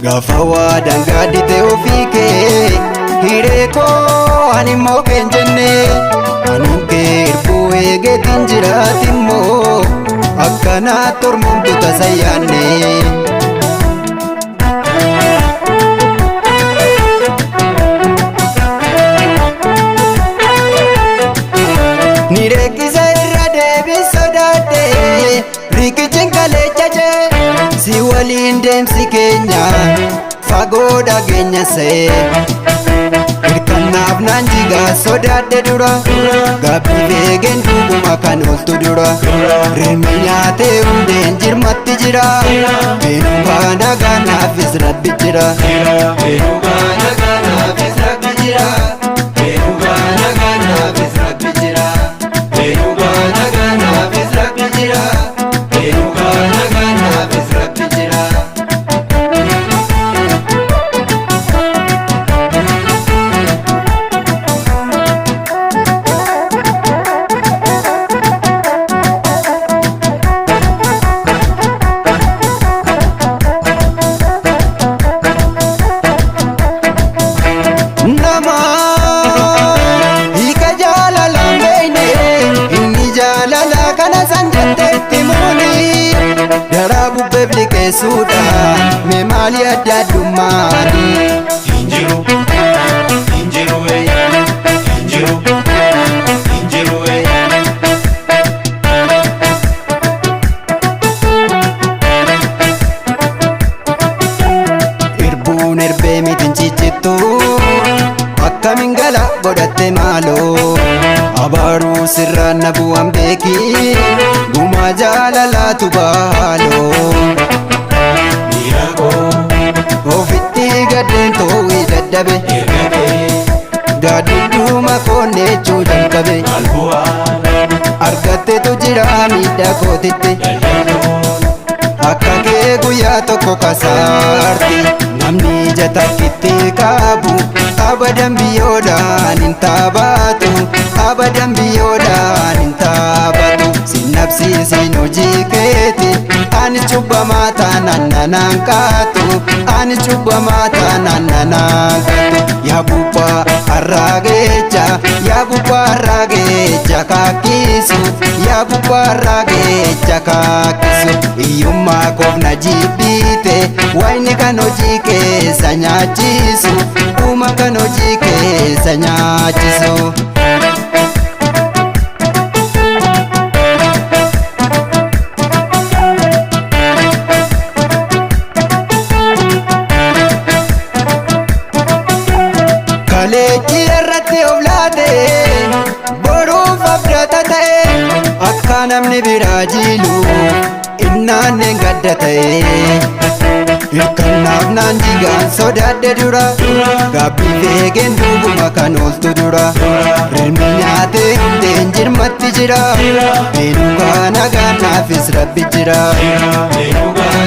Gaafa waa daangaadhite ofii kee hiree koo ani immoo keen jenne anuun kee hirbuu eegeetiin jiraatimmoo akkanaa tormomtu tasa yaanne. Ni reekkisa irra deebiin sodaadhe riikichiin kaleecha jee si waliin deemsi keenya fagoo dhageenya see. Hirkannaaf naan jigaa sodaadhe dura gaabbii feegeen duubuma kan ooltu dura rirmi nyaatee hundeen jirmatti jira beenugaa nagaa naafis rabbi jira. Beenugaa nagaa naafis rabbi jira. Beenugaa nagaa naafis rabbi jira. Beenugaa nagaa naafis rabbi jira. Beenugaa nagaa naafis rabbi jira. Nama hiika jaalalaan beekne inni jaalala kana san jetteetti muuni daraa bubbeef liqeessuudha mee maali adda addummaani. Hinjiru, hinjiru, hinjiru, hinjiru. Irbuun erbee miti hin ciccittu akkamiin gala godhatte maaloo abaaruu sirraan na bu'an beeki gumaa jaalalaatu baaloo. Miira koo Ofitti gaddeen too'ii dadhabe erga kee gaaddidduma koonneechuu jalqabe maal bu'aan argatteetu jira miidhaa kootitti daldaltoon akka kee guyyaa tokko kasaarti namni ija takkitti qabu abadan biyyoodhaan hin taabatu abadan biyyoodhaan hin taabatu sinnabsiisiin hojii keeti ani cubbamaa taanaan nanaan qaatu ani cubbamaa taanaan nanaan qaatu yaa bubbaa arraagecha yaa bubbaa arraagecha kaakkisu yaa bubbaa arraagecha kaakkisu hiyyummaa koof na jibbiite wayni kan hojii keessa nyaachisu uuma kan hojii keessa nyaachisu. Kaleechi irratti of laate boruuf abdata ta'e akka namni biraa jiilu innaanneen gadda ta'e. Hirkannaaf naan jigaan sodaadhe dura gaabbii feegeen duubuma kan ooltu dura rirmi nyaatee hundeen jirmatti jira beenugaa nagaa naafis rabbi jira. Beenugaa